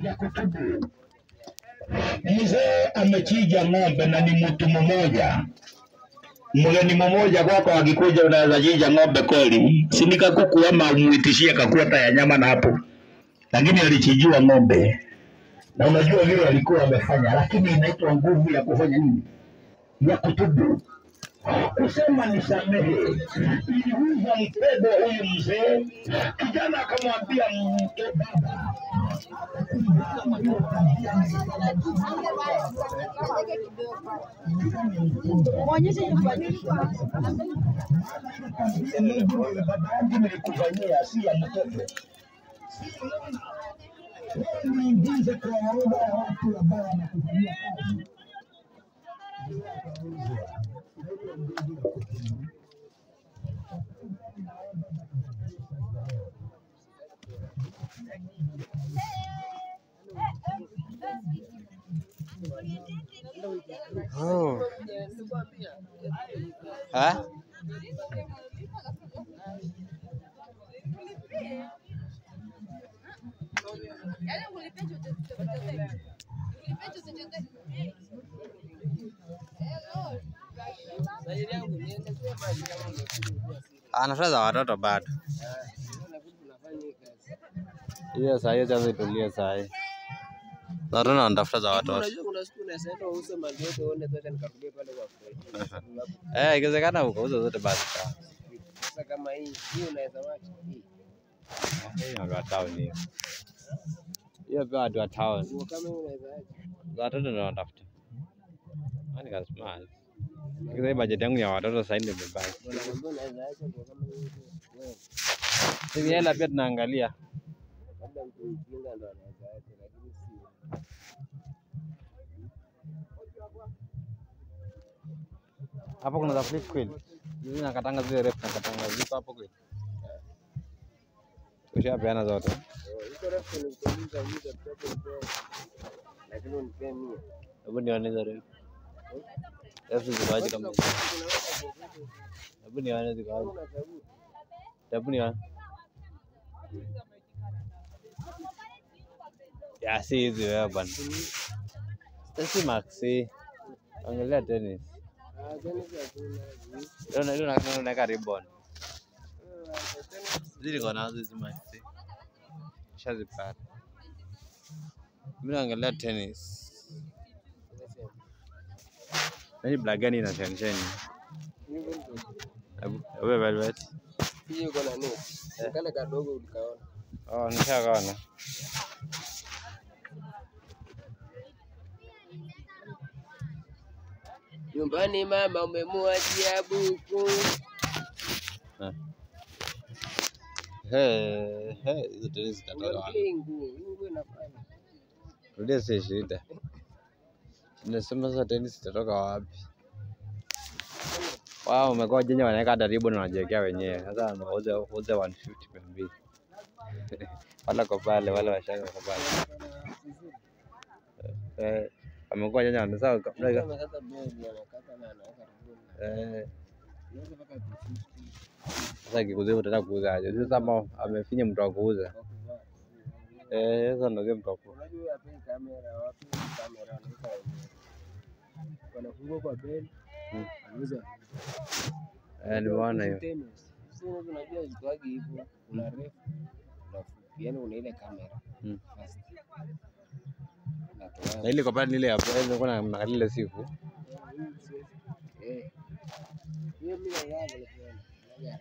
Ya kutubu. Mzee amechinja ng'ombe na ni mtu mmoja. Mgeni mmoja kwako akikuja unaweza chinja ng'ombe kweli? Si ni kakuku ama umuitishie kakuta ya nyama na hapo. Lakini alichinjiwa ng'ombe. Na unajua vile alikuwa amefanya, lakini inaitwa nguvu ya kufanya nini? Ya kutubu. Kusema nisamehe. Iliuza mpendo huyu mzee. Kijana akamwambia mke baba. Baba yangu nilikufanyia si ya mtoto. Niingize kwa orodha ya watu ambao wanakufanyia kazi. Oh. Ha? Anafuraha za watoto bado. Hiyo saa hiyo sasa itulie saa hii. Watoto wanatafuta za watoto. Eh, ikiwezekana ukauza zote basi. Sasa kama hii, hii unaweza wacha hii. Hii ni watu wa town hiyo. Hiyo pia watu wa town. Nguo kama hii unaweza acha. Za watoto ndio wanatafuta. Yaani ka smart. Lakini budget yangu ya watoto sasa ndio imebaki. Nakwambia unaweza acha nguo kama hii. Wewe Hivi hela pia tunaangalia. labda mtu mjinga ndo anaweza acha, lakini si Hapo kuna za flip kweli. Hizi nakatanga zile refu nakatanga ziko hapo kweli. Ushapeana zote. Hizo refu nilikuuliza uliza mtoto mdogo, lakini unipee mia. Hebu nione hizo refu. Refu ziko aje kama hizo? Hebu nione ziko aje. Hebu nione. Ya si hizi wewe bwana. Si maxi. Angalia tennis. Ah, tennis hakuna. Leo leo leo naweka ribbon. Zile niko nazo hizi maxi. Shazipata. Mimi naangalia tennis. Nani black gani ina shensheni? Hebu hebu velvet. Hii iko na net. Kale kadogo ulikaona. Oh, nishakaona. Nyumbani mama umemuachia buku. He, he, hizo tennis zitatoka wapi? Hii nguo, hii nguo inafanya. Rudia si shida. Nasema sasa tennis itatoka wapi? Wao wamekuwa jenye wanaweka hata ribbon wanajiwekea wenyewe. Sasa wanauza uza 150 200. Wala kwa pale wale washanga kwa pale. Eh, wamekuwa jenye wanasema Amekata beli, anakata na anaweka ribbon. eh Unaweza mpaka 250 sasa kikuuzia utataka kuuza aje? Sasa kama amefinya mtu wa kuuza. kwa kuvaa. Eh, sasa ndio mtu wa kuuza. Unajua wapi kamera, wapi kamera wanaweka wenyewe. Wanafungua kwa beli, wanauza. Eh, nimeona hiyo. Tennis. Sasa unajua zikoagi hivyo, kuna refu, kuna fupi, yaani una ile kamera fast. Na ile kwa pale ni ile ya nilikuwa naangalia ile siku. Eh. Hiyo mimi naona niliona.